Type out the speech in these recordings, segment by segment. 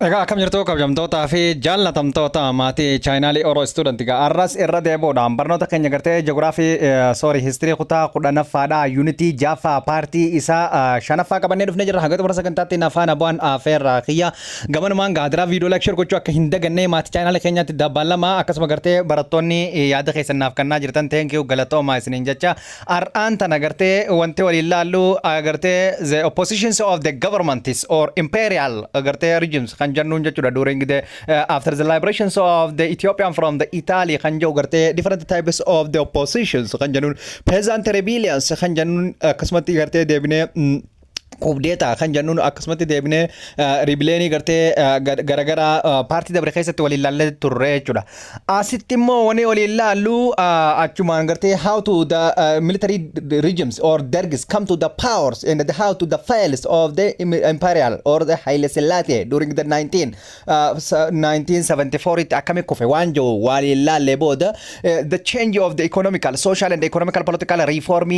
Egaa akkam jirtu, kabajamtootaa fi jaallatamtoota maatii chaanaalii Oro Student? Egaa arras irra deebi'uudhaan barnoota keenya gartee geography, sorry, history kutaa 10ffaadha, unitii jaaffaa, partii isaa shanaffaa qabannee dhufnee jirra. Hanga xumura sagantaatti nafaan bu'aan afeerraa kiyya. Gamanumaan gaadiraa viidiyoo like, share gochuu akka hin dagannee, maatii chaanaalii keenyaatti dabalama. Akkasuma gartee barattoonni yaada keessan naaf kennaa jirtan, thank you, galatooma isiniin jecha. Har'aan tana gartee wanti waliin laallu gartee the oppositions of the governments or imperial gartee regimes kan jennuun jechuudha. During the after the liberations of the Ethiopian from the Italy kan jedhu, gartee different types of the oppositions kan jennuun, peasant rebellions kan jennuun, akkasumatti gartee deebinee coup d'état kan jennuun, akkasumatti deebinee rebellionii gartee garagaraa partii dabre keessatti waliin laallee turre jechuudha. Asitti immoo wani waliin laallu achumaan gartee how to the military regimes or Dergs come to the powers and the how to the fails of the imperial or the Haile Selassie during the 1974 itti akkami kufe waan jiru waliin laallee booda, the change of the economical, social and economical political reform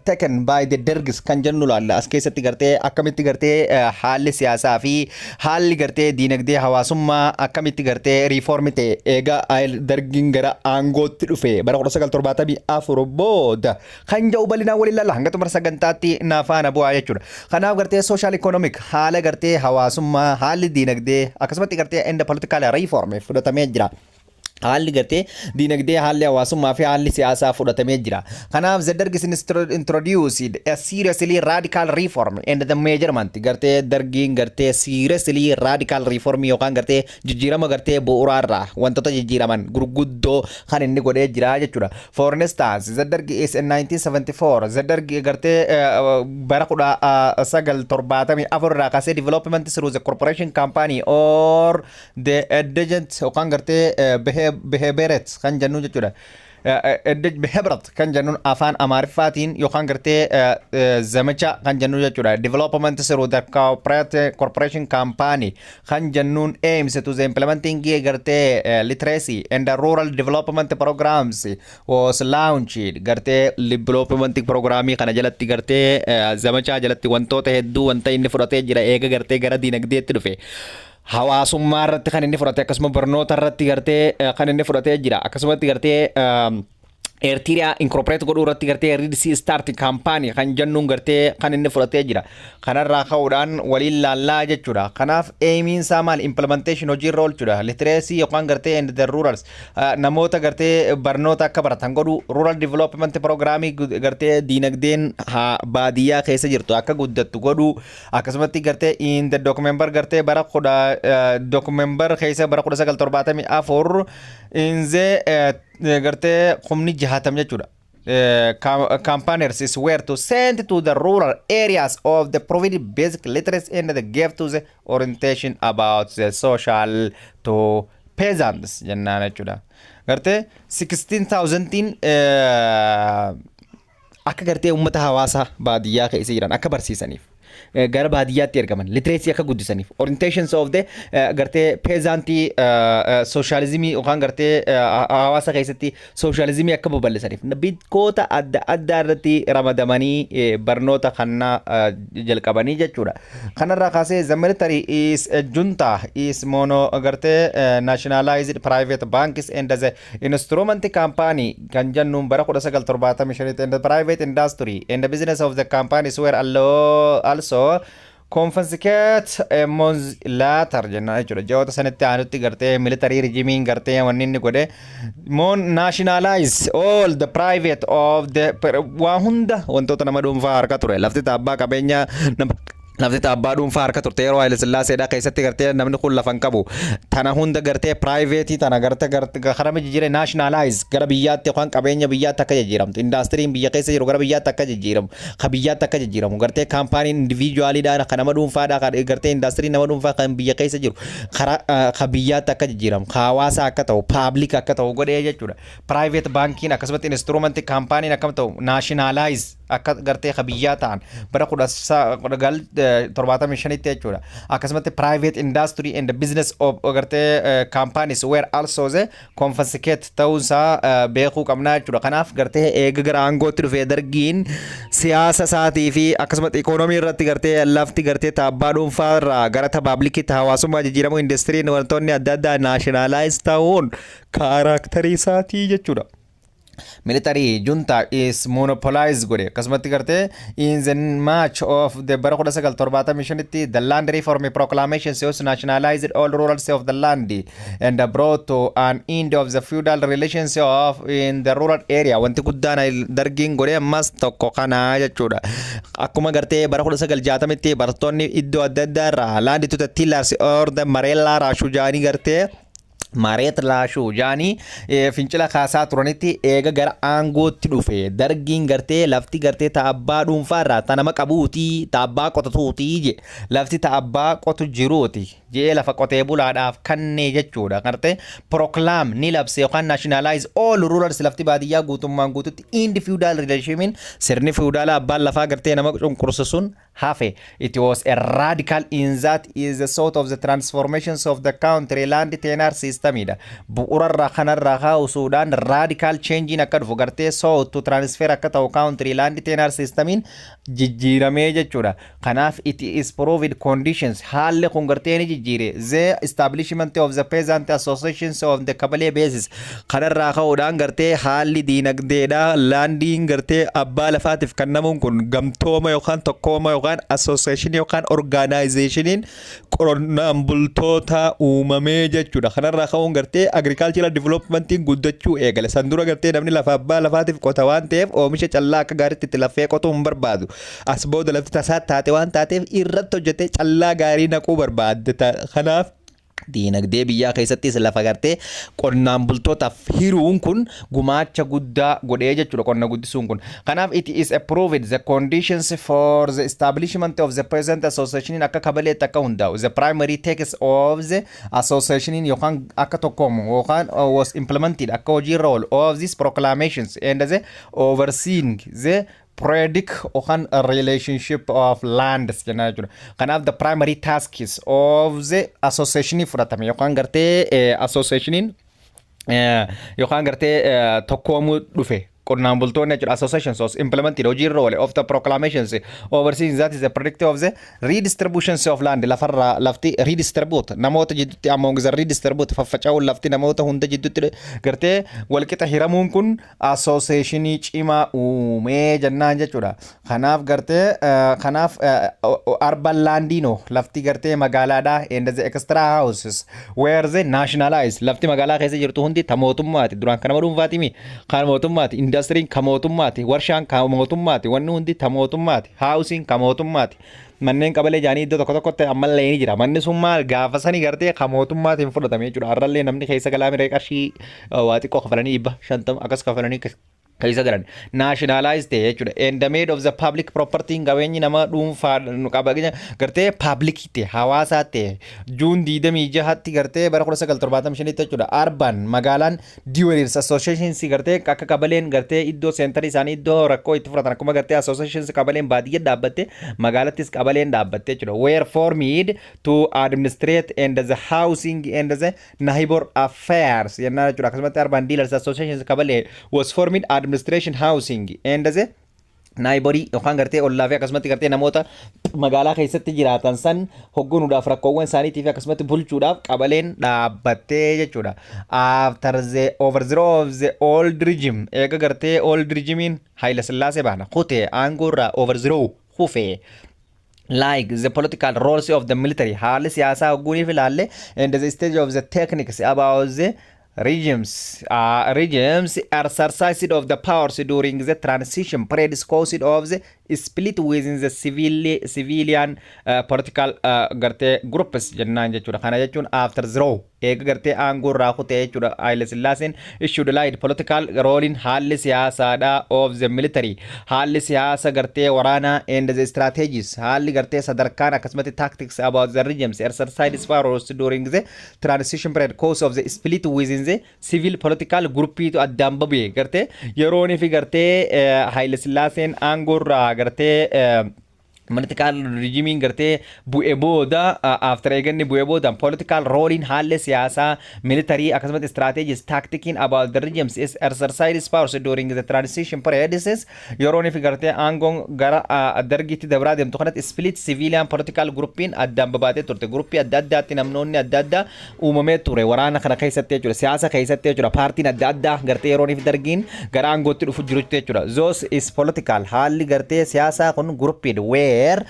taken by the Dergs kan jennu laalla. As keessatti gartee akkamitti gartee haalli siyaasaa fi haalli gartee diinagdee hawaasummaa akkamitti gartee reformi ta'e eega Dargiin gara aangootti dhufe bara 1974 booda kan jedhu bal'inaan waliin laalla. Hanga xumura sagantaatti naafaana bu'aa jechuudha. Kanaaf gartee social economic, haala gartee hawaasummaa, haalli diinagdee, akkasumatti gartee and political reform fudhatamee jira. Haalli gartee diinagdee, haalli hawaasummaa fi haalli siyaasaa fudhatamee jira. Kanaaf the Derg is introduced a seriously radical reform and the measurement. Gartee Dargiin gartee seriously radical reform yookaan gartee jijjiirama gartee bu'uuraarraa wantoota jijjiiraman gurguddoo kan inni godhee jira jechuudha. For instance, the Derg is in 1974, the Derg gartee bara 1974 irraa kaasee development through the corporation company or the agent yookaan gartee በህብረት kan jennu jechuudha. በህብረት kan jennuun afaan Amaariffaatiin yookaan gartee ዘመቻ kan jennu jechuudha. Development through the corporation company kan jennuun aims to the implementing gartee literacy and the rural development programs was launched. Gartee development programii kana jalatti, gartee ዘመቻ jalatti wantoota hedduu wanta inni fudhatee jira. Eega gartee gara diinagdeetti dhufe, hawaasummaa irratti kan inni fudhate, akkasuma barnoota irratti gartee kan inni fudhatee jira. Akkasumatti gartee Eertiriyaa incorporate godhuu irratti gartee Red Sea Start Company kan jennuun gartee kan inni fudhatee jira. Kanarraa ka'uudhaan waliin laallaa jechuudha. Kanaaf aimiin isaa maal? Implementation, hojiirra oolchuudha. Literacy yookaan gartee and the rurals namoota gartee barnoota akka baratan godhuu, rural development programii gartee diinagdeen baadiyyaa keessa jirtu akka guddattu godhuu, akkasumatti gartee in the document gartee bara kudha document keessa bara 1974 in the gartee kumni 60 jechuudha. Campaigners is were to send to the rural areas of the provide basic literacy and the give to the orientation about the social to peasants jennaan jechuudha. Gartee 16,000 akka gartee uummata hawaasaa baadiyyaa keessa jiran akka barsiisaniif gara baadiyyaatti ergaman, literacy akka guddisaniif, orientations of the gartee peasantii, sooshaalizimii yookaan gartee hawaasa keessatti sooshaalizimii akka babal'isaniif bikkoota adda addaa irratti ramadamanii barnoota kana jalqabanii jechuudha. Kanarraa kaasee the military is a junta is mono gartee nationalized private banks and the instrument company kan jennuun bara 1975 and the private industry and the business of the companies were also confiscate a month later jenna jechuudha. Ji'oota sanitti aanutti gartee military regime gartee wanni inni godhe mon nationalize all the private of the waa hunda, wantoota nama dhuunfaa harka ture, lafti abbaa qabeenya nama, lafti abbaa dhuunfaa harka turte yeroo Haile Sillaaseedha keessatti, gartee namni kun lafa hin qabu. Tana hunda gartee private tana gartee gara jijjiire, nationalize gara biyyaatti yookaan qabeenya biyyaatti akka jijjiiramtu, indaastiriin biyya keessa jiru gara biyyaatti akka jijjiiramu, ka biyyaatti akka jijjiiramu, gartee kaampaaniin individualiidhaan kan nama dhuunfaadhaa, kan gartee indaastiriin nama dhuunfaa kan biyya keessa jiru karaa ka biyyaatti akka jijjiiramu, ka hawaasaa akka ta'u, public akka ta'u godhee jechuudha. Private baankiin akkasumatti instrument kaampaaniin akkam ta'u, nationalize akka gartee ka biyyaa ta'an bara kudha sagal 75tti jechuudha. Akkasumatti private industry and business of gartee companies were also the confiscate ta'uunsaa beekuu qabnaa jechuudha. Kanaaf gartee eega gara aangootti dhufee Dargiin siyaasa isaatii fi akkasumatti ikoonomii irratti gartee lafti gartee taabbaa dhuunfaa irraa gara publicitti hawaasummaa jijjiiramuu, industiriin wantoonni adda addaa nationalize ta'uun characterii isaatii jechuudha. Military junta is monopolized godhe. Akkasumatti gartee in the March of the bara 1975tti the land reform proclamation was nationalized all rural of the land and brought to an end of the feudal relations of in the rural area. Wanti guddaan Dargiin godhe ammas tokko kana jechuudha. Akkuma gartee bara 1960tti barattoonni iddoo adda addaa irraa land to the tillers or the መሬት ላራሹ jaanii gartee መሬት ላራሹ jaanii fincila kaasaa turanitti, eega gara aangootti dhufe Dargiin gartee lafti gartee ta abbaa dhuunfaa irraa ta nama qabuutii, ta abbaa qotatuutii je, lafti ta abbaa qotu jiruuti jee lafa qotee bulaadhaaf kannee jechuudha. Gartee proclaim ni labse yookaan nationalize all rurals, lafti baadiyyaa guutummaan guututti end feudal regime, sirni feudalaa abbaan lafaa gartee nama cunqursu sun hafe. It was a radical in that is the sort of the transformations of the country land tenure systemidha. Bu'uurarraa kanarraa kaa'usuudhaan radical changein akka dhufu gartee so to transfer akka ta'u country land tenure systemiin jijjiiramee jechuudha. Kanaaf it is proved conditions, haalli kun gartee ni jijjiire the establishment of the peasant associations of the kabalee basis. Kanarraa ka'uudhaan gartee haalli diinagdeedha landiin gartee abbaa lafaatiif kennamuun kun gamtooma yookaan tokkooma yookaan association yookaan organizationiin qonnaan bultoota uumamee jechuudha. Kanarraa ka'uun gartee agricultural developmentiin guddachuu eegale. San dura gartee namni lafa abbaa lafaatiif qota waan ta'eef oomisha callaa akka gaariitti itti lafee qotuu hin barbaadu. As booda lafti tasaa taate waan taateef irratti hojjetee callaa gaarii naquu barbaadde. Kanaaf diinagdee biyyaa keessattis lafa gartee qonnaan bultootaaf hiruun kun gumaacha guddaa godhee jechuudha qonna guddisuun kun. Kanaaf it is approved the conditions for the establishment of the peasant association akka kabaleetti akka hundaa'u. The primary task of the association yookaan akka tokkoomu yookaan was implemented akka hojiirra oolu of these proclamations and the overseeing the periodic yookaan relationship of lands jennaa jechuudha. Kanaaf the primary tasks of the association fudhatame yookaan gartee associationiin yookaan gartee tokkoomuu dhufe qonnaan bultoonni jechuudha. Associations was implemented hojiirra oole of the proclamations overseeing that is the predictive of the redistributions of land, lafarraa lafti redistribute namoota jidduutti among the redistribute faffaca'uun lafti namoota hunda jidduutti gartee walqixa hiramuun kun associationii cimaa uumee jennaan jechuudha. Kanaaf gartee kanaaf urban landiinoo lafti gartee magaalaadhaa and the extra houses were the nationalized, lafti magaalaa keessa jirtu hundi ta mootummaati. Duraan kan nama dhuunfaatimi, kan mootummaati. Indastiriin ka mootummaati, warshaan ka mootummaati, wanni hundi ta mootummaati, houseiin ka mootummaati. Manneen qabalee jaanii iddoo tokko tokkotti ammallee ni jira. Manni sun maal gaafa sanii gartee ka mootummaatiin fudhatame jechuudha. Har'allee namni keessa galaa miree qarshii waa xiqqoo kafalanii, 500 akkas kafalanii keessa galan. Nationalize ta'e jechuudha. And the made of the public property, qabeenyi nama dhuunfaa qabeenya gartee public ta'e hawaasaa ta'e June 26tti gartee bara 1975 jechuudha. Urban magaalaan dwellers associations gartee akka qabaleen gartee iddoo centerii isaanii iddoo rakkoo itti fudhatan, akkuma gartee associations qabaleen baadiyyaa dhaabbatte magaalattis qabaleen dhaabbatte jechuudha. Were formed to administrate and the housing and the neighbor affairs jennaan jechuudha. Akkasumatti urban dwellers associations qabalee was formed administration housing and the neighborii yookaan gartee ollaa fi akkasumatti gartee namoota magaalaa keessatti jiraatan san hogganuudhaaf, rakkoowwan isaaniitii fi akkasumatti bulchuudhaaf qabaleen dhaabbattee jechuudha. After the overthrow of the old regime, eega gartee old regimeiin Haayila Sillaasee baana kutee aangoo irraa overthrow kufee, like the political roles of the military, haalli siyaasaa hogguuniif ilaalle and the stage of the techniques about the regimes exercised of the powers during the transition period caused of the split within the civilian political gartee groups jennaan jechuudha. Kana jechuun after zero eega gartee aangoo irraa kutee jechuudha. Haile Sillaaseen issued light political role haalli siyaasaadha of the military, haalli siyaasa gartee waraanaa and the strategies, haalli gartee sadarkaan akkasumatti tactics about the regimes exercised powers during the transition period cause of the split within the civil political groupiitu addaan babu'e gartee yeroonii fi gartee Haile Sillaaseen aangoo irraa gartee Political regime gartee bu'ee booda, after eeganni bu'ee booda, political roleiin haalli siyaasaa, military akkasumas strategies tacticin about the regimes is exercise powers during the transition periods, yeroo fi gartee aangoon gara Dargiitti dabraa deemtu kanatti split civilian political groupiin addaan babaatee turte. Groupii adda addaatti namoonni adda addaa uumamee ture waraana kana keessatti jechuudha, siyaasa keessatti jechuudha, paartiin adda addaa gartee yeroo fi Dargiin gara aangootti dhufu jirutti jechuudha. Those is political haalli gartee siyaasaa kun groupiin where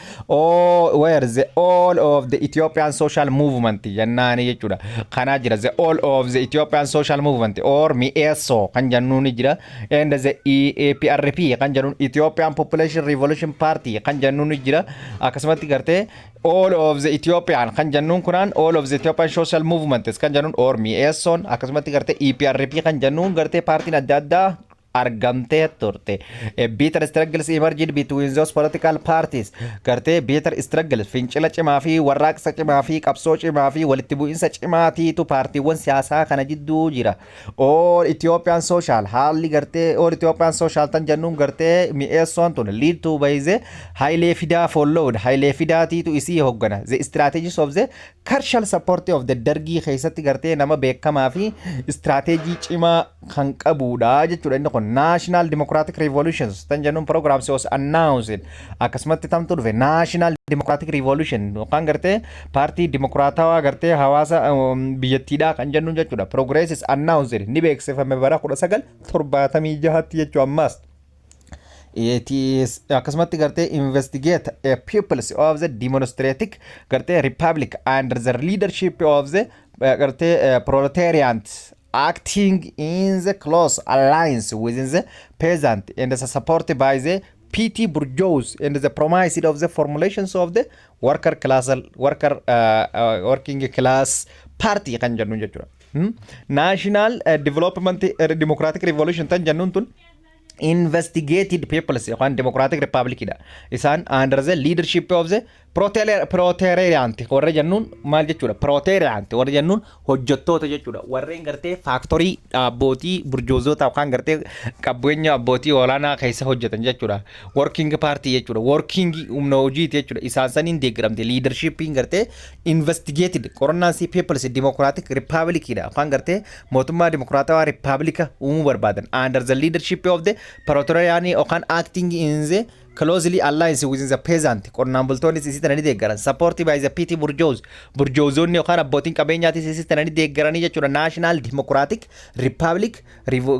the all of the Ethiopian social movement jennaani jechuudha. Kanaa jira, the all of the Ethiopian social movement or Mi'eesso kan jennuun ni jira, and the EPRP kan jennuun, Ethiopian Population Revolution Party kan jennuun ni jira. Akkasumatti gartee all of the Ethiopian kan jennuun kunaan, all of the Ethiopian social movement kan jennuun or Mi'eessoon, akkasumatti gartee EPRP kan jennuun gartee paartiin adda addaa argamtee turte. Bitter struggles emerged between those political parties. Gartee bitter struggles, fincila cimaa fi warraaqsa cimaa fi qabsoo cimaa fi walitti bu'insa cimaatiitu paartiiwwan siyaasaa kana jidduu jira. All Ethiopian social haalli gartee all Ethiopian social tan jennuun gartee Mi'eessoon tun lead to by the Hayilee Fidaa followed. Hayilee Fidaatiitu isii hoggana. The strategies of the crucial support of the Dargii keessatti gartee nama beekamaa fi strategy cimaa kan qabudha jechuudha inni kun. National Democratic Revolutions tan jennuun programs was announced. Akkasumatti tamtu dhufe? National Democratic Revolution yookaan gartee paartii dimokiraatawaa gartee hawaasa biyyattiidhaa kan jennuun jechuudha. Progress is announced, ni beeksifame bara 1976tti jechuu ammaas. It is akkasumatti gartee investigate a peoples of the demonstratic gartee republic under the leadership of the gartee proletariat acting in the close alliance within the peasant and the supported by the petty bourgeois and the promise of the formulations of the worker class worker working class party kan jennuun jechuudha. National Development Democratic Revolution tan jennuun tun investigated peoples yookaan democratic republic dha. Isaan under the leadership of the proletariat warra jennuun maal jechuudha? Proletariat warra jennuun hojjettoota jechuudha. Warreen gartee factory abbootii burjoozota yookaan gartee qabeenya abbootii olaanaa keessa hojjetan jechuudha. Working party jechuudha. Working humna hojiiti jechuudha. Isaan saniin deeggaramte leadershipiin gartee investigated qorannaan si peoples democratic republic dha. Yookaan gartee mootummaa dimokiraatawaa republika uumuu barbaadan. Under the leadership of the proletariat yookaan acting in the closely alliance within the peasant, qonnaan bultoonni isii tana ni deeggaran, support by the petty bourgeois, bourgeoisonni yookaan abbootiin qabeenyaatis isii tana ni deeggaranii jechuudha. National Democratic Republic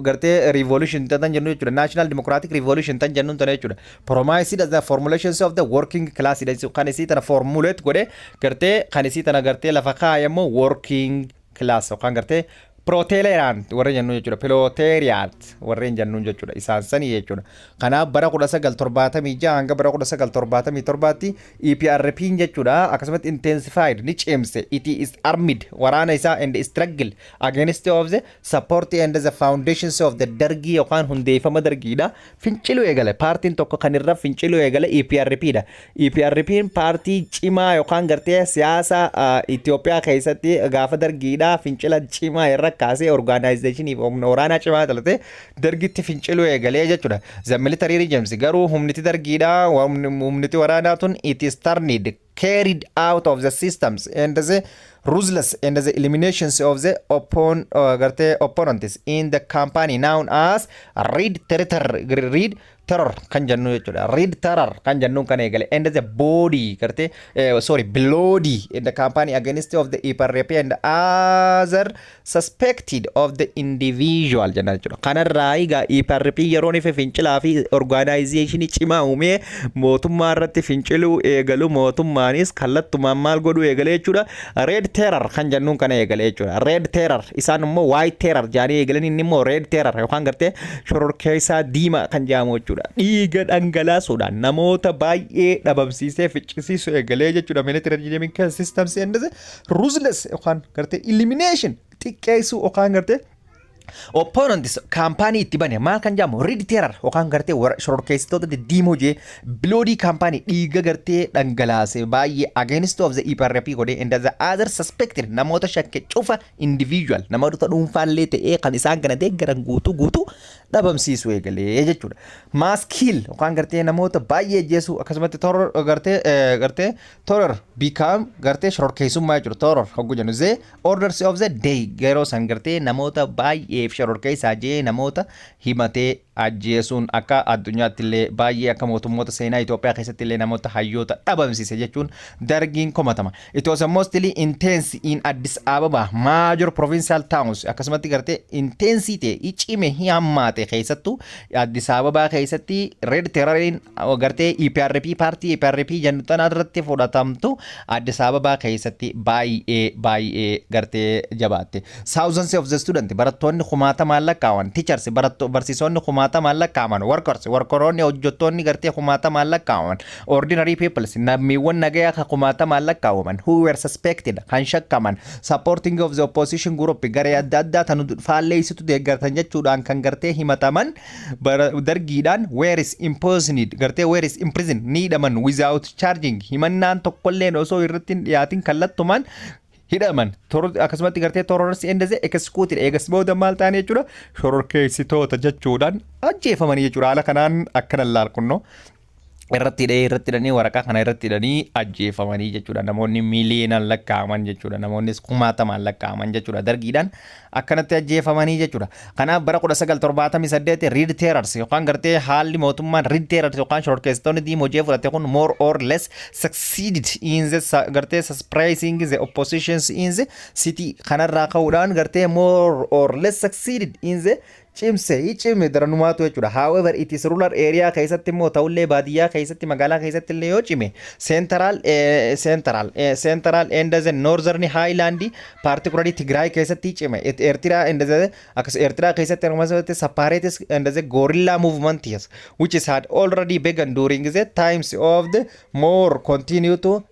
gartee revolution tan jennu jechuudha. National Democratic Revolution tan jennuun tana jechuudha. Promise the formulations of the working class kan isii tana formulate godhe, gartee kan isii tana gartee lafa kaayammoo working class yookaan gartee proletariat warreen jennuun jechuudha. Proletariat warreen jennuun jechuudha. Isaan sanii jechuudha. Kanaaf bara 1976 hanga bara 1977tti EPRP'n jechuudha akkasumatti intensified, ni cimse, it is armed waraana isaa and struggle against of the support and the foundations of the Dargii yookaan hundeeffama Dargiidha. Finciluu eegale. Paartiin tokko kan irra finciluu eegale EPRP dha. EPRP'n paartii cimaa yookaan gartee siyaasa Itoophiyaa keessatti gaafa Dargiidha fincila cimaa irra kaasee organizationii fi humna waraanaa cimaa talatee Dargitti finciluu eegalee jechuudha. The military regimes garuu humniti Dargiidha, humniti waraanaa tun it is turned carried out of the systems and the ruthless and the eliminations of the gartee opponents in the campaign known as Red Terror, Red Terror kan jennu jechuudha. Red Terror kan jennu kan eegale and the body gartee sorry, bloody in the campaign against of the EPRP and other suspected of the individual jenna jechuudha. Kanarraa egaa EPRP yeroo inni fincilaa fi organization cimaa uumee mootummaa irratti finciluu eegalu, mootummaanis kallattumaan maal godhuu eegale jechuudha? Red Terror kan jennuun kana eegale jechuudha. Red Terror, isaan immoo White Terror jedhanii eegalan, inni immoo Red Terror yookaan gartee shororkeessaa diimaa kan jedhamu jechuudha. Dhiiga dhangalaasuudhaan namoota baay'ee dhabamsiisee ficcisiisuu eegalee jechuudha. Military regime systems and ruthless yookaan gartee elimination, xiqqeessuu yookaan gartee Opponents campaign itti bane maal kan jedhamu Red Terror yookaan gartee shororkeessitoota diddiimoo jee, bloody campaign dhiiga gartee dhangalaase baay'ee against of the EPRP godhee and the other suspected namoota shakke cufa, individual namoota dhuunfaallee ta'ee kan isaan kana deeggaran guutuu guutuu dhabamsiisuu eegalee jechuudha. Mass kill yookaan gartee namoota baay'ee ajjeesuu, akkasumatti terror gartee terror become gartee shororkeessummaa jechuudha. Terror hogguu jennu the orders of the day yeroo san gartee namoota baay'eef shororkeessaa jee namoota himatee ajjeesuun akka addunyaatti illee baay'ee akka mootummoota seenaa Itoophiyaa keessatti illee namoota hayyoota dhabamsiise jechuun Dargiin komatama. It was mostly intense in Addis Ababa, major provincial towns, akkasumatti gartee intensity ta'e cime hammaate keessattuu Addis Ababa keessatti Red Terroriin gartee EPRP paartii EPRP jennu tana irratti fudhatamtu Addis Ababa keessatti baay'ee baay'ee gartee jabaatte. Thousands of the student barattoonni kumaatamaan lakkaawan, teachers barsiisonni kumaatamaan lakkaawan, workers workeroonni hojjettoonni gartee kumaatamaan lakkaawan, ordinary peoples lammiiwwan nagayaa kan kumaatamaan lakkaawaman, who were suspected kan shakkaman, supporting of the opposition group garee adda addaa tan faalleessitu deeggartan jechuudhaan kan gartee himataman Dargiidhaan were is imposed gartee were is imprisoned ni hidhaman without charging himannaan tokkolleen osoo irratti hin dhiyaatin kallattumaan hidhaman. Akkasumatti gartee terrorists and the executed eegas booda maal ta'an jechuudha, shororkeessitoota jechuudhaan ajjeefamanii jechuudha. Haala kanaan akkana laal kunnoo irratti hidhee irratti hidhanii waraqaa kana irratti hidhanii ajjeefamanii jechuudha. Namoonni miiliyoonaan lakkaa'aman jechuudha, namoonnis kumaatamaan lakkaa'aman jechuudha, Dargiidhaan akkanatti ajjeefamanii jechuudha. Kanaaf bara 1978 Red Terrors yookaan gartee haalli mootummaan Red Terrors yookaan shororkeessitoonni diimoo hojii fudhate kun more or less succeeded in the gartee suppressing the oppositions in the city. Kanarraa ka'uudhaan gartee more or less succeeded in the cimse cime daranumaatu jechuudha. However, it is rural area keessatti immoo ta'ullee baadiyyaa keessatti magaalaa keessatti illee yoo cime central and the northern highland, particularly Tigray keessatti cime. Eertiraa and the akkas Eertiraa keessatti akkasumas separatist and the guerrilla movement, yes, which is had already begun during the times of the more continue to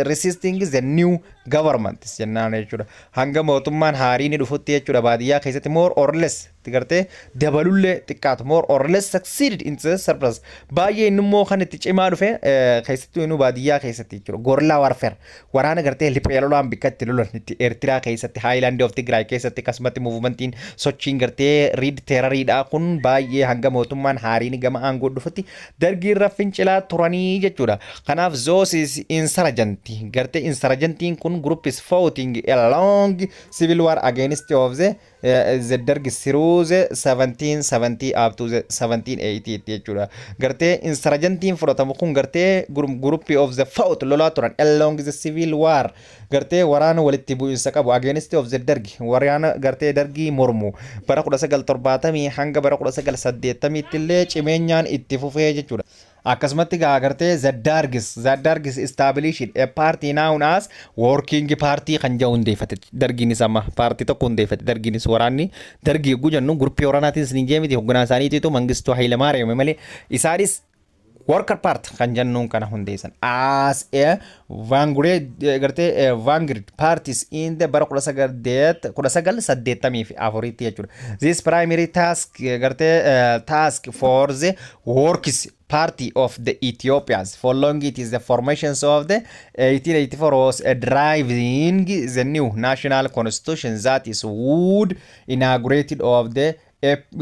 resisting the new government jennaan jechuudha. Hanga mootummaan haariin dhufutti jechuudha baadiyyaa keessatti more or less gartee dabalullee xiqqaatu more or less succeeded in the surplus baay'ee inni immoo kan itti cimaa dhufe keessattuu inni baadiyyaa keessatti jechuudha. Guerrilla warfare waraana gartee liphee lolaan bikka itti lolan itti Eertiraa keessatti, Highland of Tigray keessatti akkasumatti movementiin sochiin gartee Red Terroriidha kun baay'ee hanga mootummaan haariin gama aangoo dhufutti Dargii irra fincilaa turanii jechuudha. Kanaaf those is insurgent gartee insurgentiin kun group is fighting a long civil war against of the Derg through the 1770 up to the 1780 jechuudha. Gartee insurgentiin fudhatamu kun gartee group of the fought lolaa turan along the civil war gartee waraana walitti bu'insa qabu against of the Derg waraana gartee Dargii mormu bara 1970 hanga bara 1980 illee cimeenyaan itti fufee jechuudha. Akkasumatti gaa gartee the Dargis established a party known as Working Party kan jedhu hundeeffate. Dargiinis amma paartii tokko hundeeffate. Dargiinis waraanni Dargii yogguu jennu gruppii waraanaatiin sin jee miti, hoogganaa isaaniitiitu Mangistuu Hayilamaariyaam malee isaanis Worker Party kan jennuun kana hundeessan as a vanguard gartee vanguard parties in the bara 1984tti jechuudha. This primary task gartee task for the Workers Party of the Ethiopians following it is the formations of the 1884 was a driving the new national constitution that is would inaugurated of the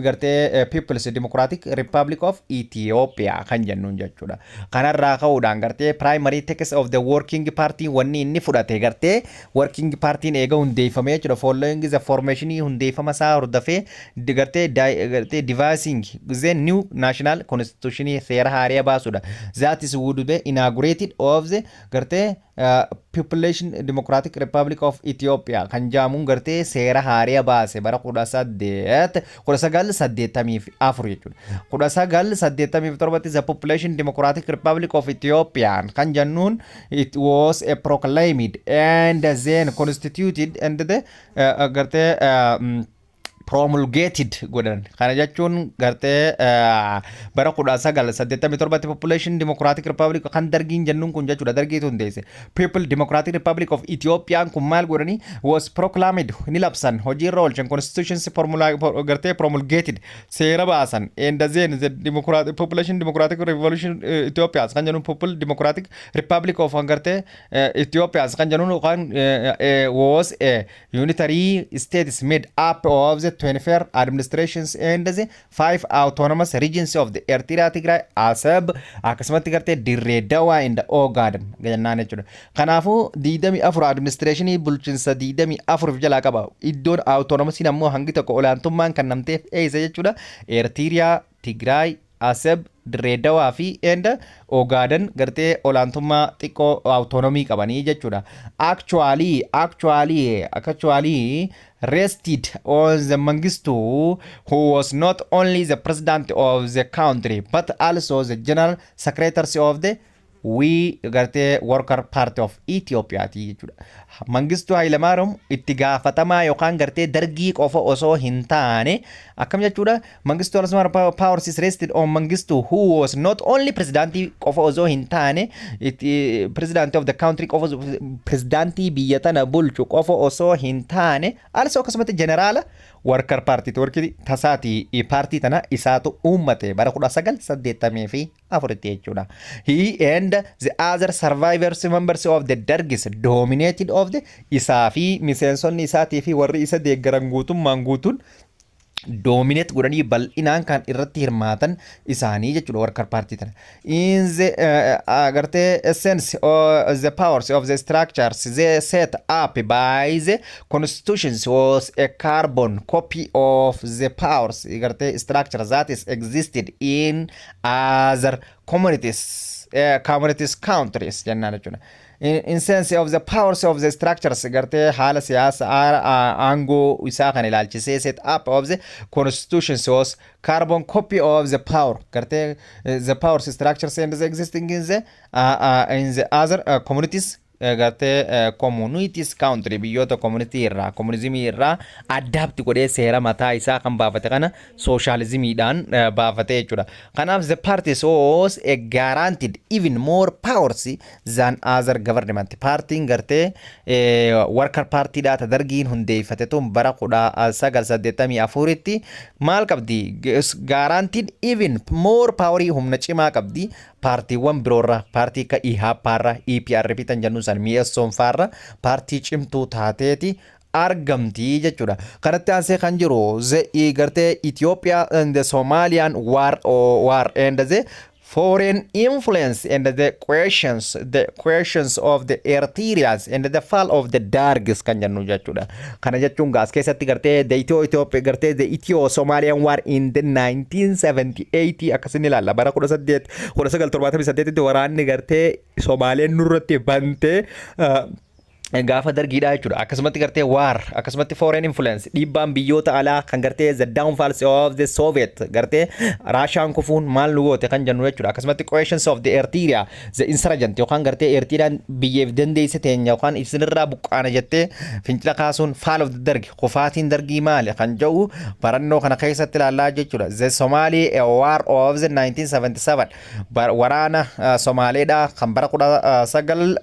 gartee People's Democratic Republic of Ethiopia kan jennuun jechuudha. Kanarraa ka'uudhaan gartee primary text of the Working Party wanni inni fudhate gartee Working Party eega hundeeffamee jechuudha. Following the formation hundeeffama isaa hordofee gartee devising the new national constitution seera haaraa baasuudha. That is would be inaugurated of the gartee Population Democratic Republic of Ethiopia kan jaamuun gartee seera haaraa baase bara 1984 jechuudha. 1987tti the Population Democratic Republic of Ethiopia kan jennuun it was a proclaimed and then constituted and the gartee Promulgated godhan. Kana jechuun gartee bara 1987tti Population Democratic Republic kan Dargiin jennuun kun jechuudha, Dargiitu hundeesse. People Democratic Republic of Ethiopiaan kun maal godhani? Was proclaimed, ni labsan, hojiirra oolchan, constitutions formula gartee promulgated, seera baasan. And then the Democratic Population Democratic Revolution Ethiopias kan jennuun, People Democratic Republic of gartee Ethiopias kan jennuun yookaan was a unitary states made up of the 24 administrations and the five autonomous regions of the Eritrea, Tigray, Asab, akkasumatti gartee Dirree Dawaa and Ogaden jennaan jechuudha. Kanaafuu 24 administrationii, bulchiinsa 24 jalaa qaba. Iddoon autonomousiin ammoo hangi tokko olaantummaan kan namteef eessa jechuudha? Eritrea, Tigray, Asab, Dirree Dawaa fi and Ogaden gartee olaantummaa xiqqoo autonomy qabanii jechuudha. Actually rested on the Mengistu, who was not only the president of the country but also the general secretary of the we gartee Worker Party of Ethiopiaati jechuudha. Mangistuu Hayilamaariyaam itti gaafatamaa yookaan gartee Dargii qofa osoo hin taane, akkam jechuudha? Mangistuu Hayilamaariyaam powers is rested on Mangistuu, who was not only presidentii qofa osoo hin taane, president of the country qofa, presidentii biyya tana bulchu qofa osoo hin taane, also akkasumatti jeneraala Worker Party workii tasaati, paartii tana isaatu uummate bara 1984tti jechuudha. He and the other survivors members of the Dargis dominated of the isaa fi miseensonni isaatii fi warri isa deeggaran guutummaan guutuun dominate godhanii bal'inaan kan irratti hirmaatan isaanii jechuudha Worker Party tana. In the gartee essence of the powers of the structures they set up by the constitutions was a carbon copy of the powers gartee structure that is existed in other communities countries jennaan jechuudha. In sense of the powers of the structures gartee haala siyaasa aangoo isaa kan ilaalchisee set up of the constitution was carbon copy of the power gartee the powers structures and the existing in the other communities gartee communities country, biyyoota community irraa, communismii irraa adapt godhee seera mataa isaa kan baafate kana sooshaalizimiidhaan baafate jechuudha. Kanaaf the parties was a guaranteed even more powers than other government. Paartiin gartee Worker Partyidhaa ta Dargiin hundeeffate tun bara 1984tti maal qabdi? Guaranteed even more powerii, humna cimaa qabdi. Paartiiwwan biroorra, paartii akka IHAParra, EPRP tan jennu san, mi'eessoon faarra paartii cimtuu taateeti argamti jechuudha. Kanatti aansee kan jiru the gartee Ethiopia and the Somalian war and the foreign influence and the questions of the Eritreans and the fall of the Dargis kan jennu jechuudha. Kana jechuun gaas keessatti gartee the Ethio Ethiopia gartee the Ethio Somalian war in the 1978 akkasin ilaalla. Bara 18 1978 waraanni gartee Somaaleen nurratti bantee gaafa Dargiidha jechuudha. Akkasumatti gartee war, akkasumatti foreign influence, dhiibbaan biyyoota alaa kan gartee the downfalls of the Soviet, gartee Raashaan kufuun maal nu goote kan jennu jechuudha. Akkasumatti questions of the Eritrea, the insurgent yookaan gartee Eritiriyaan biyyeef dandeesse teenya yookaan isinirraa buqqaana jettee fincila kaasuun, fall of the Dargi, kufaatiin Dargii maali kan jedhu barannoo kana keessatti ilaallaa jechuudha. The Somali War of the 1977, waraana Somaaleedha kan bara 19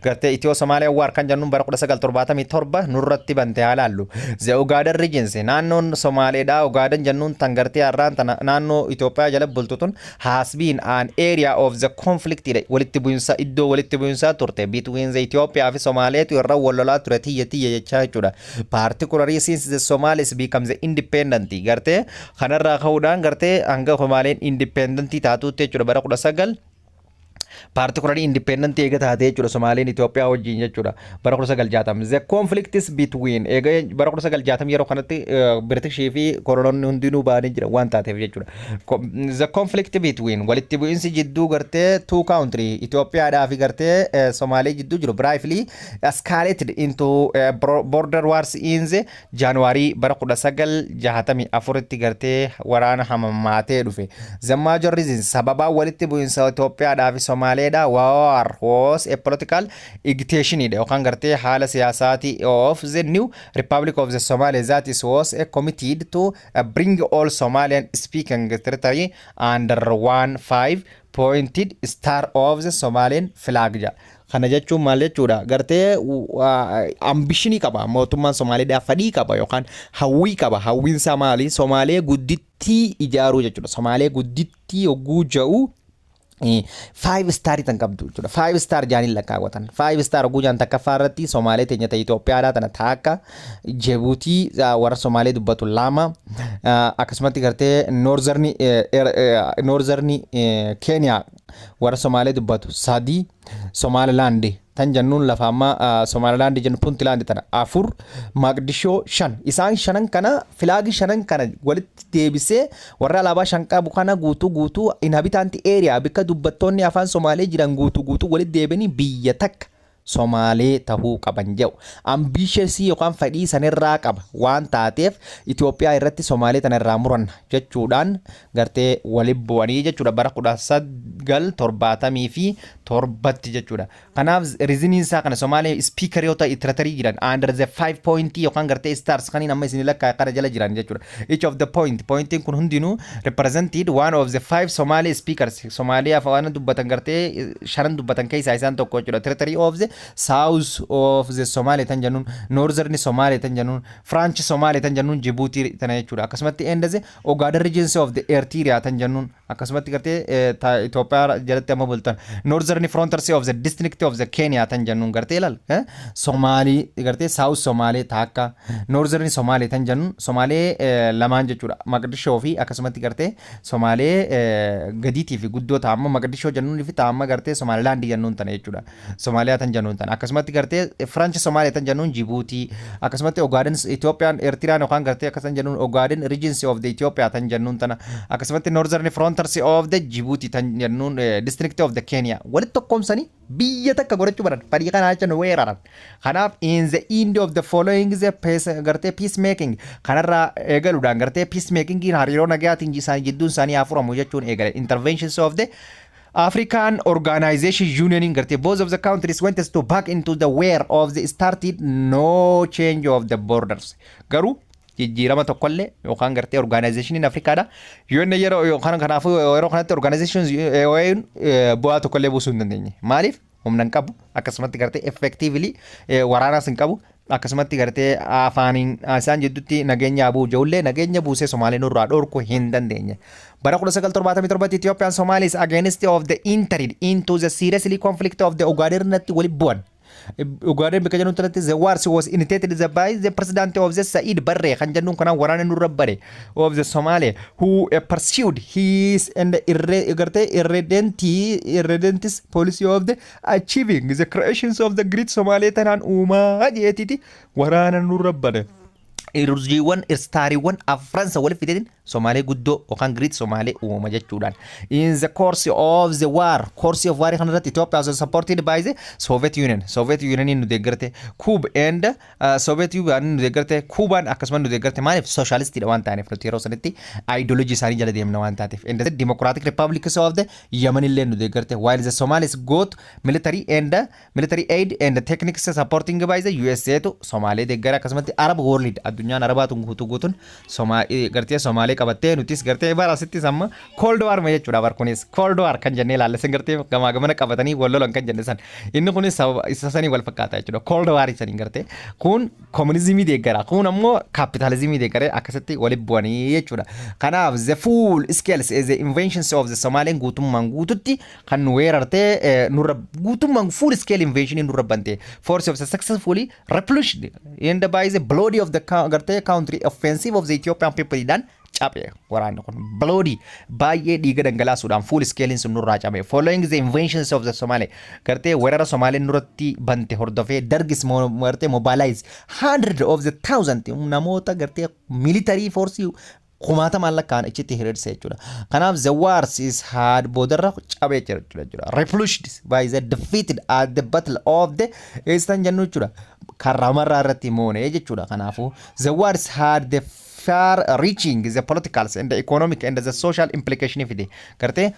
gartee Itiyoo Somaaliyaa war kan jennuun bara 1977 nurratti bante haa laallu. The Ogaden Regions, naannoon Somaaleedha. Ogaden jennuun tan gartee har'aan tana naannoo Itoophiyaa jala bultu tun, has been an area of the conflict, walitti bu'insa, iddoo walitti bu'insaa turte between the Itoophiyaa fi Somaaleetu irra wal lolaa ture, tiyya tiyya jechaa jechuudha. Particularly since the Somalis become the independent, gartee kanarraa ka'uudhaan gartee hanga Somaaleen independent taatuutti jechuudha, bara 19 particularly independent eega taate jechuudha Somaaleen Itoophiyaa wajjin jechuudha bara 1960. The conflict is between eega bara 1960 yeroo kanatti Britishii fi kolononni hundinuu ba'anii jiran waan taateef jechuudha. The conflict between, walitti bu'insi jidduu gartee two country, Itoophiyaadhaa fi gartee Somaalee jidduu jiru, briefly escalated into border wars in the January bara 1964tti gartee waraana hamammaatee dhufe. The major reason, sababaa walitti bu'insa Itoophiyaadhaa fi Somaalee Somaaleedha war was a political agitation yookaan gartee haala siyaasaati of the new Republic of the Somalia that is was a committed to bring all Somalian speaking territory under one five pointed star of the Somalian flag jedha. Kana jechuun maal jechuudha? Gartee ambitionii qaba mootummaan Somaaliidhaa, fedhii qaba yookaan hawwii qaba. Hawwiinsaa maali? Somaalee guddittii ijaaruu jechuudha. Somaalee guddittii yogguu ja'u five starii tan qabdu jechuudha. Five star jaaniin lakkaawwatan. Five star yogguu jaan takkaffaa irratti Somaalee teenya ta'e Itoophiyaadhaa tana takka, Jibuutii warra Somaalee dubbatu lama, akkasumatti gartee Northern Keeniyaa warra Somaalee dubbatu sadi, Somaalilaand tan jennuun lafa amma Somaalilaand jennu Puntland tana afur, Maqdishoo shan. Isaan shanan kana, flagii shanan kana walitti deebisee warra alaabaa shan qabu kana guutuu guutuu inhabitant area bakka dubbattoonni afaan Somaalee jiran guutuu guutuu walitti deebianii biyya takka Somaalee tahuu qaban jedhu. Ambitionii yookaan fedhii sanirraa qaba waan taateef Itoophiyaa irratti Somaalee tana irraa muranna jechuudhaan gartee walitti bu'anii jechuudha bara 1977tti jechuudha. Kanaaf reasoniin isaa kana. Somaalee speakeroota territory jiran under the five point yookaan gartee stars kaniin amma isin lakkaa kana jala jiran jechuudha. Each of the point, pointiin kun hundinuu represented one of the five Somali speakers, Somaalee afaan dubbatan gartee shanan dubbatan keessaa isaan tokko jechuudha. Territory of the south of the Somali tan jennuun, Northern Somali tan jennuun, French Somali tan jennuun Djibouti tana jechuudha. Akkasumatti and the Ogaden regions of the Eritrea tan jennuun, akkasumatti gartee Itoophiyaa jalatti amma bultan Northern Frontiers of the District of the Kenya tan jennuun gartee ilaal Somaalii gartee South Somali taakka, Northern Somali tan jennuun Somaalee lamaan jechuudha. Maqdishoo fi akkasumatti gartee Somaalee gadiitii fi guddoo ta'amma Maqdishoo jennuun fi ta'amma gartee Somaalilaandii jennuun tana jechuudha. Somaaliyaa tan jennuun tana. Akkasumatti gartee French Somaaliyaa tan jennuun Jibuutii, akkasumatti Ogaden Itoophiyaan Eertiraan yookaan gartee akkasan jennuun Ogaden Regions of the Ethiopia tan jennuun tana, akkasumatti Northern Frontiers of the Djibouti tan jennuun District of the Kenya walitti tokkoomsanii biyya takka godhachuu baran fedhii kanaa jecha nu weeraran. Kanaaf in the end of the following the peace gartee peace making kanarraa eegaluudhaan gartee peace making hariiroo nagayaatiin isaan jidduun isaanii haa furamu jechuun eegale. Interventions of the African Organization Union gartee both of the countries went to back into the where of the started no change of the borders. Garuu jijjiirama tokkollee yookaan gartee organizationiin Afrikaadha. Yoon yeroo yookaan kanaafuu yeroo kanatti organization bu'aa tokkollee buusuu hin dandeenye. Maaliif? Humna hin qabu, akkasumatti gartee effectively waraanaas hin qabu, akkasumatti gartee afaaniin isaan jidduutti nageenya abuu ijoollee nageenya buusee Somaalee nurraa dhorkuu hin dandeenye. Bara 1977 Itoophiyaan Somalis against of the entered into the seriously conflict of the Ogaden irratti walitti bu'an. Ogaden bakka jennuun tanatti the wars was initiated by the president of the Said Barre kan jennuun kana waraana nurra bare of the Somalia who pursued his and gartee irredentist policy of the achieving the creations of the Great Somalia tanaan uumaa jeetiti waraana nurra bare. Urjiiwwan stariiwwan afransa walitti fideetiin Somaalee guddoo yookaan Great Somaalee uumama jechuudhaan. In the course of the war, course of war kanarratti Ethiopia was supported by the Soviet Union. Soviet Union nu deeggarte, Cuba and Soviet Union nu deeggarte, Cuban akkasuma nu deeggarte. Maaliif? Socialistiidha waan ta'aniif, nuti yeroo sanitti ideology isaanii jala deemna waan taateef. And the Democratic Republic of the Yemen illee nu deeggarte, while the Somalis got military and military aid and techniques supporting by the USA tu Somaalee deeggara. Akkasumatti Arab world, addunyaan Arabaatu guutuu guutuun gartee Somaalee qabattee nutis gartee bara asittis amma Cold War ma jechuudha. Bar kunis Cold War kan jennee ilaalle san gartee gamaa gamana qabatanii wal lolan kan jenne san inni kunis sababa isa sanii wal fakkaata jechuudha. Cold War sanii gartee kun communismii deeggara, kun ammoo capitalismii deeggaree akkasitti walitti bu'anii jechuudha. Kanaaf the full scales is the invasions of the Somalian guutummaan guututti kan nu weerartee nurra guutummaan full scale invasion nurra bante force of the successfully repulsed and by the bloody of the gartee country offensive of the Ethiopian people dhaan cabe. Waraanni kun bloody baay'ee dhiiga dhangalaasuudhaan full scale sun nurraa cabe. Following the invasions of the Somali gartee weerara Somaaleen nurratti bante hordofee Dargis gartee mobilize hundred of the thousand namoota gartee military force kumaatamaan lakkaa'an achitti hiriirse jechuudha. Kanaaf the wars is had boodarra cabee jira jechuudha. Repulsed by the defeated at the battle of the eastern jennu jechuudha. Karramarraa irratti moonee jechuudha. Kanaafuu the wars had the far reaching the political and the economic and the social implication fide. Gartee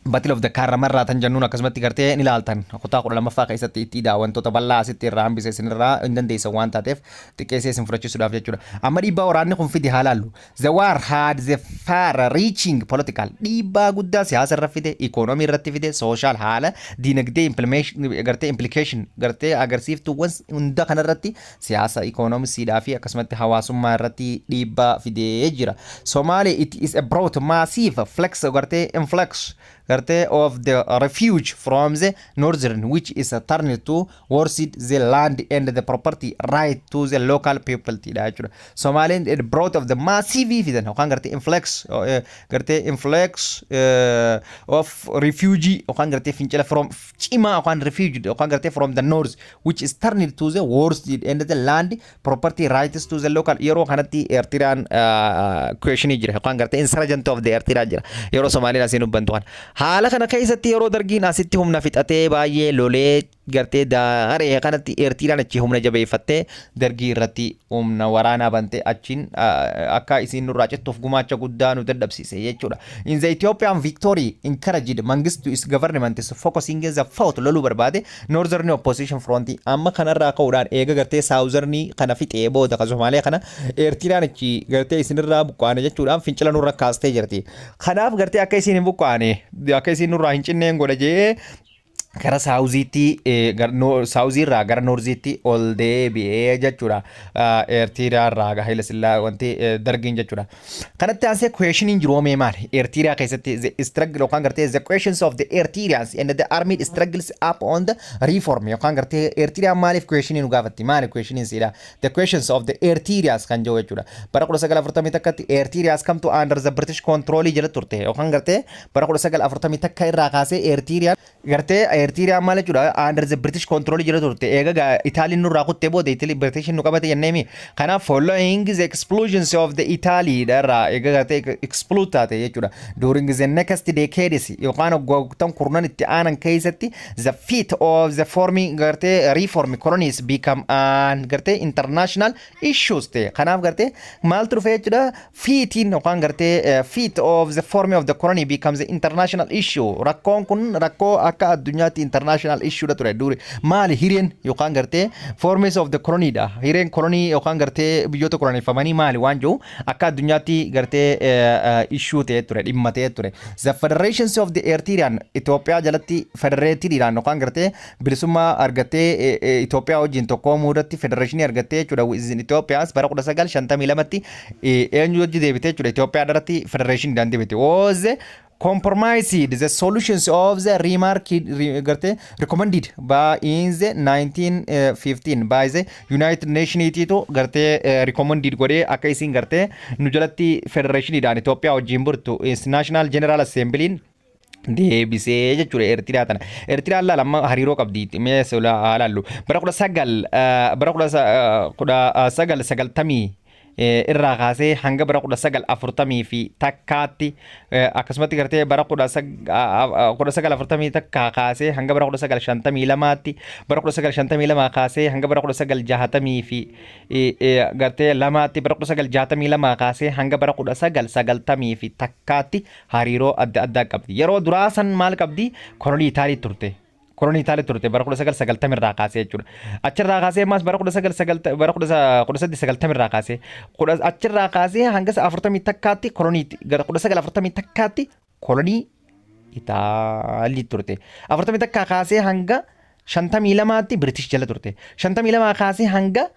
Battle of the Kaarramarraa tan jennuun akkasumatti gartee ni ilaaltan kutaa 12ffaa keessatti itti hidhaa. Wantoota bal'aa asitti irraa hambise isinirraa hin dandeessan waan taateef xiqqeessee isin fudhachiisuudhaaf jechuudha. Amma dhiibbaa waraanni kun fide haa laallu. The war had the far reaching political dhiibbaa guddaa siyaasa irra fide, economy irratti fide, social haala diinagdee gartee implication gartee agarsiiftuuwwan hunda kanarratti siyaasa, economicsiidhaa fi akkasumatti hawaasummaa irratti dhiibbaa fidee jira. Somali it is a brought massive flex gartee influx gartee of the refugee from the northern, which is a turn to worsen the land and the property right to the local people tidha jechuudha. Somalian it brought of the massive fidan yookaan gartee influx gartee influx of refugee yookaan gartee fincila from cimaa yookaan refugee yookaan gartee from the north, which is turned to the worst and the land property rights to the local. Yeroo kanatti Eertiraan questionii jira yookaan gartee insurgent of the Eertiraa jira yeroo Somaaliin asiin hubbantu kana. Haala kana keessatti yeroo Dargiin asitti humna fixatee baay'ee lolee gartee daaree kanatti, Eertiraan achi humna jabeeffattee Dargii irratti humna waraanaa bantee achiin akka isiin nurraa cittuuf gumaacha guddaa nu dadhabsiise jechuudha. In the Ethiopian victory encouraged Mangistu is government is focusing the fought loluu barbaade Northern Opposition Front. Amma kanarraa ka'uudhaan eega gartee Southern kana fixee booda ka Somaaliyaa kana Eertiraan achi gartee isinirraa buqqaane jechuudhaan fincila nurra kaastee jirti. Kanaaf gartee akka isiin hin buqqaane, akka isiin nurraa hin cinneen godha jee gara southiitti, southiirraa gara northiitti ol deebi'ee jechuudha. Eertiriyaa irraa Haayila Sillaa wanti Dargiin jechuudha. Kanatti aansee questioniin jiru oomee maali? Eertiriyaa keessatti the struggle yookaan gartee the questions of the Eritreans and the army struggles up on the reform yookaan gartee Eertiriyaan maaliif questionii nu gaafatti? Maali questioniin siidha? The questions of the Eritreans kan jiru jechuudha. Bara 1941tti Eritreas kamtu under the British control jala turte yookaan gartee bara 1941 irraa kaasee Eertiriyaan gartee Eertiriyaan maal jechuudha under the British control jala turte. Eega Itaaliin nurraa kuttee booda Italy British nu qabate jenneemi. Kanaaf following the expulsions of the Italy irraa eega gartee explode taate jechuudha. During the next decades yookaan waggoottan kurnan itti aanan keessatti the fate of the forming gartee reform colonies become an gartee international issues ta'e. Kanaaf gartee maaltu dhufe jechuudha? Fateiin yookaan gartee fate of the form of the colony becomes the international issue. Rakkoon kun rakkoo akka addunyaatti international issue dha ture duri. Maali hireen yookaan gartee forms of the colony dha. Hireen colony yookaan gartee biyyoota koloneeffamanii maali waan jiru akka addunyaatti gartee issue ta'ee ture, dhimma ta'ee ture. The Federations of the Eritrean Itoophiyaa jalatti federatediidhaan yookaan gartee bilisummaa argattee Itoophiyaa wajjin tokkoomuu irratti federationii argattee jechuudha. Itoophiyaas bara 1952tti eenyu wajji deebitee jechuudha? Itoophiyaa irratti federationiidhaan deebite. Was compromised the solutions of the remark gartee recommended by in the 1915 by the United Nations itu gartee recommended godhee akka isin gartee nu jalatti federationiidhaan Itoophiyaa wajjin burtu National General Assembly'n deebisee jechuudha Eertiraa tana. Eertiraan laala amma hariiroo qabdi mee haa laallu. Bara 1990 irraa kaasee hanga bara 1941tti, akkasumatti gartee bara 1941 kaasee hanga bara 1952tti, bara 1952 kaasee hanga bara 1960 fi gartee lamaatti, bara 1962 kaasee hanga bara 1991tti hariiroo adda addaa qabdi. Yeroo duraa san maal qabdi? Kolonii Itaalii turte. Kolonii Itaalii turte bara 1990 irraa kaasee jechuudha. Achirraa kaasee ammas bara 1890 irraa kaasee achirraa kaasee hanga 41tti kolonii gara 1941tti kolonii Itaalii turte. 41 kaasee hanga 52tti British jala turte. 52 kaasee hanga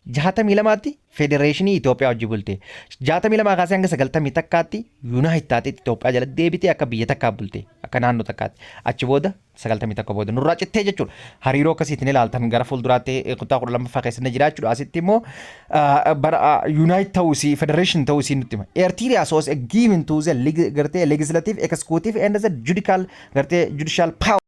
62tti Federeeshinii Itoophiyaa hojii bulte. 62 kaasee hanga 91tti unite taatee Itoophiyaa jala deebitee akka biyya takkaa bulte. Akka naannoo takkaatti. Achi booda 91 booda nurraa cittee jechuudha. Hariiroo akkasiitiin ilaaltan gara fuulduraatti kutaa 12ffaa keessa jira jechuudha. Asitti immoo bara unite ta'uusii federation ta'uusii nutti hima. Eritrea was given to the gartee legislative, executive and the judicial gartee judicial power.